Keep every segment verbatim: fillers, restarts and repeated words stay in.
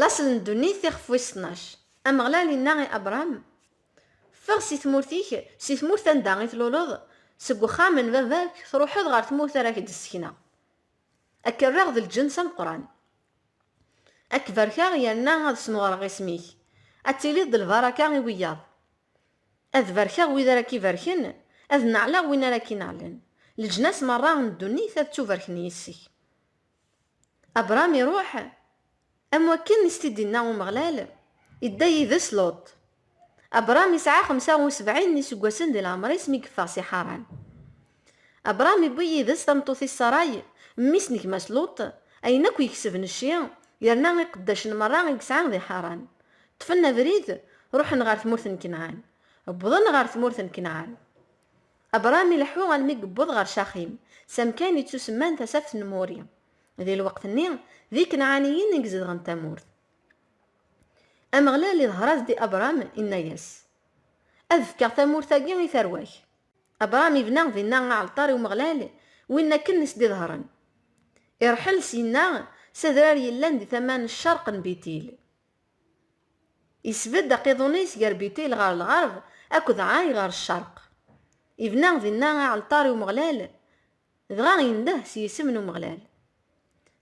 Laṣel n ddunit, ixef wis tnac. Ameɣlal inna i Abram: Ffeɣ si tmurt-ik, si tmurt anda i tluleḍ, seg uxxam n baba-k, truḥeḍ ɣer tmurt ara k-d-ssekneɣ. Ad k-rreɣ d lǧens ameqqran. Ad k-barkeɣ yerna ad smeɣreɣ isem-ik. Ad tiliḍ d lbaraka i wiyaḍ. Ad barkeɣ wid ara k-ibarken, ad neɛleɣ win ara k-ineɛlen. Leǧnas merra n ddunit ad ttubarken yis-k. Abram iruḥ, am wakken i s-t-id-inna Umeɣlal, idda yid-s Luṭ. Abram isɛa xemsa u sebɛin n iseggasen di leɛmer-is mi yeffeɣ si Ḥaran. Abram iwwi yid-s tameṭṭut-is Saray, mmi-s n gma-s Luṭ, ayen akk yekseb n cci, yerna iqeddacen merra i yesɛa di Ḥaran. Ṭṭfen abrid, ruḥen ɣer tmurt n Kenɛan. Wwḍen ɣer tmurt n Kenɛan. Abram ileḥḥu almi yewweḍ ɣer Caxim, s amkan yettusemman Tasaft n Muri. Di lweqt-nni, d Ikenɛaniyen i izedɣen tamurt. Ameɣlal iḍher-as-d i Abram, inna-yas: Ad fkeɣ tamurt-agi i tarwa-k. Abram ibna dinna aɛalṭar i Umeɣlal, win akken i s-d-iḍheren. Irḥel syenna s adrar yellan di tama n ccerq n Bitil. Isbedd aqiḍun-is gar Bitil ɣer lɣerb akked Ɛay ɣer ccerq. Ibna dinna aɛalṭar i Umeɣlal, dɣa indeh s yisem n Umeɣlal.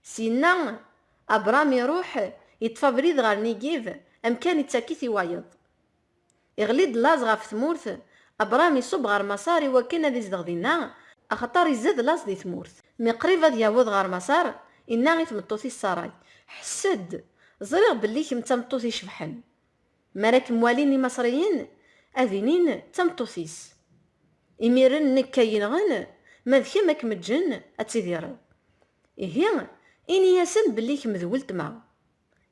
Syenna, Abram iruḥ, iṭṭef abrid ɣer Nigib, amkan ittak-it i wayeḍ. Iɣli-d laẓ ɣef tmurt, Abram iṣubb ɣer Maṣer i wakken ad izdeɣ dinna, axaṭer izad laẓ di tmurt. Mi qrib ad yaweḍ ɣer Maṣer, inna i tmeṭṭut-is Saray: Ḥess-d, ẓriɣ belli kemm d tameṭṭut icebḥen. Mi ara kem-walin Imaṣriyen, ad inin d tameṭṭut-is. Imiren nekk ay yenɣen, ma d kemm ad kem-ǧǧen ad tidireḍ. Ihi, ini-asen belli kemm d weltma,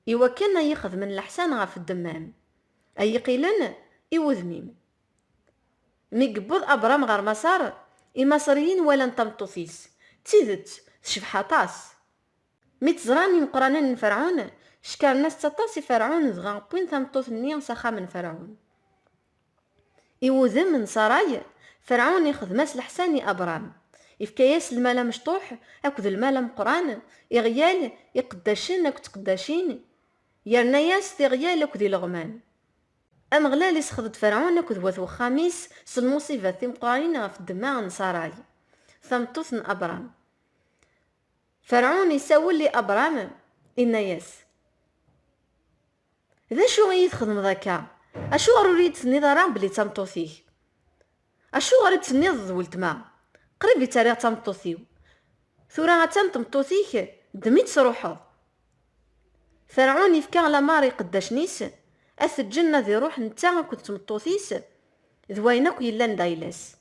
i wakken ay ixedmen leḥsan ɣef ddemma-m, ay iqilen i wudem-im. Mi yewweḍ Abram ɣer Maṣer, Imaṣriyen walan tameṭṭut-is. D tidet, tecbeḥ aṭas. Mi tt-ẓran imeqranen n Ferɛun, cekren-as-tt aṭas i Ferɛun, dɣa wwin tameṭṭut-nni s axxam n Ferɛun. I wudem n Saray, Ferɛun ixdem-as leḥsan i Abram. Ifka-yas lmal amecṭuḥ akked lmal ameqqran, iɣyal, iqeddacen akked tqeddacin, yerna-yas tiɣyal akked ileɣman. Ameɣlal isexḍ-d Ferɛun akked wat wexxam-is s lmuṣibat timeqqranin ɣef ddemma n Saray, tameṭṭut n Abram. Ferɛun isawel i Abram, inna-yas: D acu i yi-txedmeḍ akka? Acuɣer ur iyi-d-tenniḍ ara belli d tameṭṭut-ik? Acuɣer i d-tenniḍ d weltma? Qrib i tt-rriɣ d tameṭṭut-iw. Tura attan tmeṭṭut-ik, ddem-itt truḥeḍ. Ferɛun ifka lamar i iqeddacen-is, ad t-ǧǧen ad iruḥ netta akked tmeṭṭut-is, d wayen akk yellan d ayla-s.